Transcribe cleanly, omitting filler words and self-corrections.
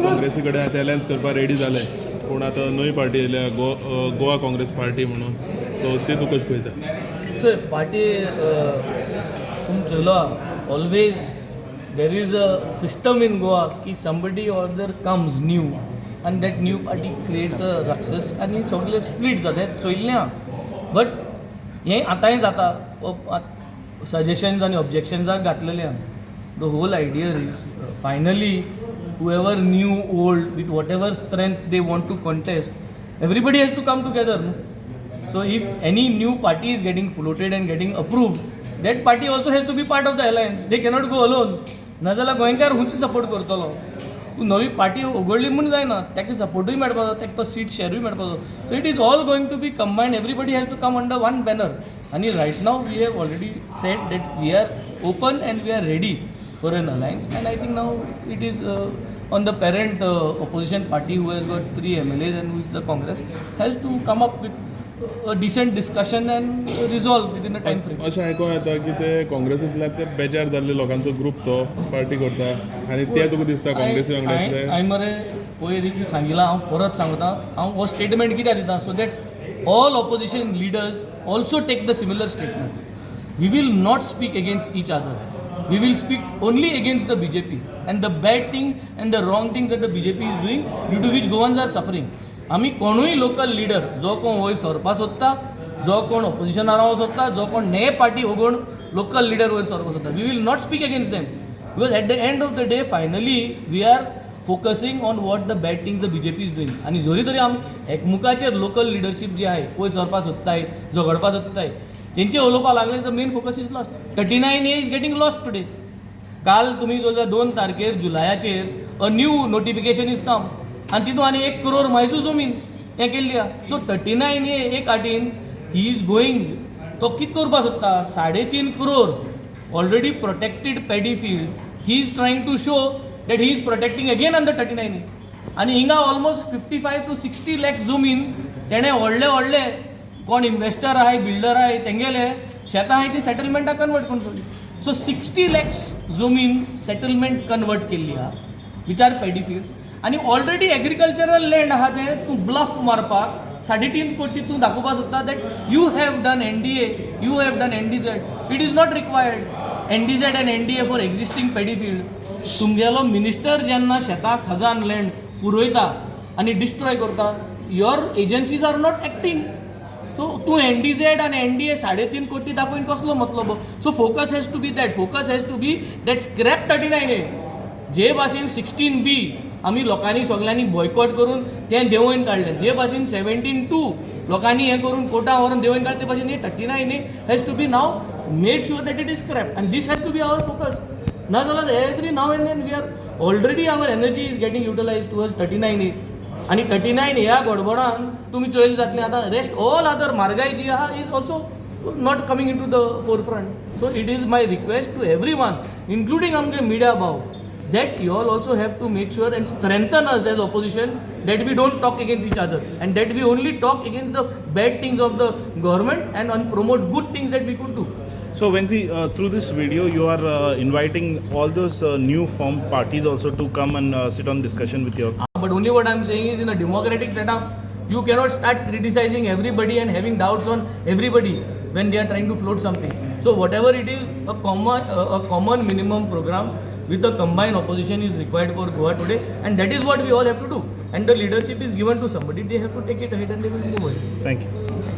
काँग्रेसी कडेन आतां अलायन्स करपाक रेडी जाले, पूण आतां नवी पार्टी येयल्या, गोवा काँग्रेस पार्टी म्हणून, सो ती तूं कशें पळयता? चोय, पार्टी तुम चोयलो, always there is a system in Goa की somebody or other comes new आनी that new party creates a ruckus आनी सगळे स्प्लीट जाता. हें चोयल्लें आहा, बट हें आतांय जाता. सजेशन्स आनी ऑब्जेक्शन्साक घातलेले आहा. The whole idea is, finally, whoever, new, old, with whatever strength they want to contest, everybody has to come together, no? So if any new party is getting floated and getting approved, that party also has to be part of the alliance. They cannot go alone. नाजाल्यार गोंयकार खंयची support करतलो? तूं नवी party उगडली म्हूण जायना, ताका सपोर्टूय मेळपाक जाय, ताका तो सीट शेरूय मेळपाक जाय. So it is all going to be combined. Everybody has to come under one banner. आनी right now we have already said that we are open and we are ready for an alliance, and I think now it is on the parent opposition party, who has got three MLAs and who is the Congress, has to come up with a decent discussion and resolve within a time frame. अशें आयकोंक येता की ते काँग्रेसींतल्यान बेजार जाल्ले लोकांचो group तो party करता आनी ते तुका दिसता काँग्रेसी वांगडातले? हांवें मरे पयर एक सांगिलां, हांव परत सांगता. हांव हो स्टेटमेंट कित्याक दिता, so that all opposition leaders also take the similar statement. We will not speak against each other. We will speak only against the BJP and the bad thing and the wrong things that the BJP is doing, due to which Goans are suffering. आमी कोणूय local leader जो कोण वयर सरपा सोदता, जो कोण ऑपोजिशनार रावंक सोदता, जो कोण ने पार्टी उगोवन लोकल लिडर वयर सरपा सोदता, we will not speak against them, because at the end of the day, finally, we are focusing on what the bad things the BJP is doing. आनी जरी तरी आमी एकमुखाचेर लोकल लिडरशीप जी आहे वयर सरपा सोदताय, झगडपा सोदताय, तेंचे उलोवपाक लागले, the main focus is lost. 39A is getting lost today. काल तुमी जर 2 तारखेर जुलयाचेर a new notification is come आनी तितून आनी 1 करोड मायजू जमीन हें केल्ली आहा. सो 39ए एक आटीन he is going. तो कितें करपाक सोदता? 3.5 crore already protected paddy field, he is trying to show that he is protecting again under 39A. आनी हिंगा almost 55 to 60 lakh जमीन तेणें व्हडले व्हडले कोण इन्वेस्टर आहाय, बिल्डर आहाय, तेंगेले शेतां आहाय, ती सेटलमेंटाक कन्वर्ट करून सोडली. सो 60 लॅक्स जमीन सेटलमेंट कन्वर्ट केल्ली आहा, which are paddy fields, आनी ऑलरेडी एग्रीकल्चरल लँड आहा. तें तूं ब्लफ मारपाक 3.5 कोटी तूं दाखोवपाक सोदता that you have done NDA, you have done NDZ. It is not required, NDZ and NDA, for existing paddy field. तुमगेलो मिनिस्टर जेन्ना शेतां खजान लँड पुरयता आनी डिस्ट्रॉय करता, your agencies are not acting. So तूं एनडीझेड आनी एनडीए 3.5 कोटी दाखोवन कसलो मतलब? So focus has to be that, focus has to be that scrap 39A. जे भाशेन 16B आमी लोकांनी सगल्यांनी बॉयकॉट करून तें देंवोवन काडलें, जे भाशेन 17(2) लोकांनी हें करून कोर्टां व्हरून देंवोवन काडलें, ते भाशेन 39A has to be now made sure that it is scrap, and this has to be our focus. ना जाल्यार every now and then we are already, our energy is getting utilize towards 39A. आनी 39 ह्या गडबडान तुमी चोयल जातलें, आतां rest all other म्हारगाय जी आहा is also not coming into the forefront. So it is my request to everyone, including आमचे media भाव, that you all also have to make sure and strengthen us as opposition, that we don't talk against each other and that we only talk against the bad things of the government and promote good things that we could do. So, Venzi, through this video, you are inviting all those new formed parties also to come and sit on discussion with your. But only what I'm saying is, in a democratic setup, you cannot start criticizing everybody and having doubts on everybody when they are trying to float something. So whatever it is, a common minimum program with a combined opposition is required for Goa today, and that is what we all have to do. And the leadership is given to somebody; they have to take it ahead and they will move ahead. Thank you.